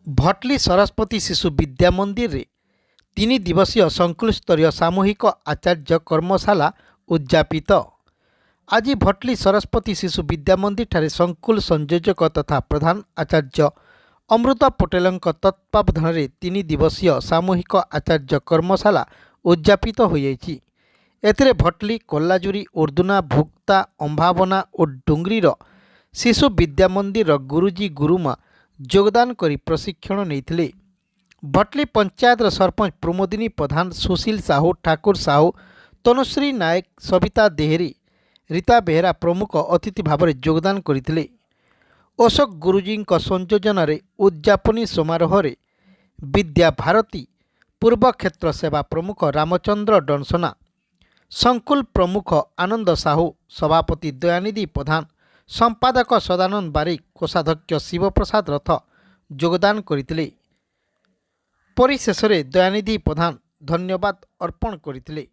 ଭଟଲି ସରସ୍ୱତୀ ଶିଶୁ ବିଦ୍ୟା ମନ୍ଦିରରେ 3 ଦିବସୀୟ ସଂକୁଳସ୍ତରୀୟ ସାମୂହିକ ଆଚାର୍ଯ୍ୟ କର୍ମଶାଳା ଉଦଯାପିତ। ଆଜି ଭଟଲି ସରସ୍ୱତୀ ଶିଶୁ ବିଦ୍ୟା ମନ୍ଦିରଠାରେ ସଂକୁଳ ସଂଯୋଜକ ତଥା ପ୍ରଧାନ ଆଚାର୍ଯ୍ୟ ଅମୃତ ପଟେଲଙ୍କ ତତ୍ତ୍ୱାବଧାନରେ 3 ଦିବସୀୟ ସାମୂହିକ ଆଚାର୍ଯ୍ୟ କର୍ମଶାଳା ଉଦଯାପିତ ହୋଇଯାଇଛି। ଏଥିରେ ଭଟଲି, କଲାଜୁରୀ, ଉର୍ଦ୍ଦୁନା, ଭୁକ୍ତା, ଅମ୍ଭାବନା ଓ ଡୁଙ୍ଗରିର ଶିଶୁ ବିଦ୍ୟା ମନ୍ଦିରର ଗୁରୁଜୀ, ଗୁରୁମା ଯୋଗଦାନ କରି ପ୍ରଶିକ୍ଷଣ ନେଇଥିଲେ। ଭଟଲି ପଞ୍ଚାୟତର ସରପଞ୍ଚ ପ୍ରମୋଦିନୀ ପ୍ରଧାନ, ସୁଶୀଲ ସାହୁ, ଠାକୁର ସାହୁ, ତନୁଶ୍ରୀ ନାୟକ, ସବିତା ଦେହେରୀ, ରୀତା ବେହେରା ପ୍ରମୁଖ ଅତିଥି ଭାବରେ ଯୋଗଦାନ କରିଥିଲେ। ଅଶୋକ ଗୁରୁଜୀଙ୍କ ସଂଯୋଜନାରେ ଉଦଯାପନୀ ସମାରୋହରେ ବିଦ୍ୟା ଭାରତୀ ପୂର୍ବକ୍ଷେତ୍ର ସେବା ପ୍ରମୁଖ ରାମଚନ୍ଦ୍ର ଡନସନା, ସଂକୁଲ ପ୍ରମୁଖ ଆନନ୍ଦ ସାହୁ, ସଭାପତି ଦୟାନିଧି ପ୍ରଧାନ, ସମ୍ପାଦକ ସଦାନନ୍ଦ ବାରିକ, କୋଷାଧ୍ୟକ୍ଷ ଶିବପ୍ରସାଦ ରଥ ଯୋଗଦାନ କରିଥିଲେ। ପରିଶେଷରେ ଦୟାନିଧି ପ୍ରଧାନ ଧନ୍ୟବାଦ ଅର୍ପଣ କରିଥିଲେ।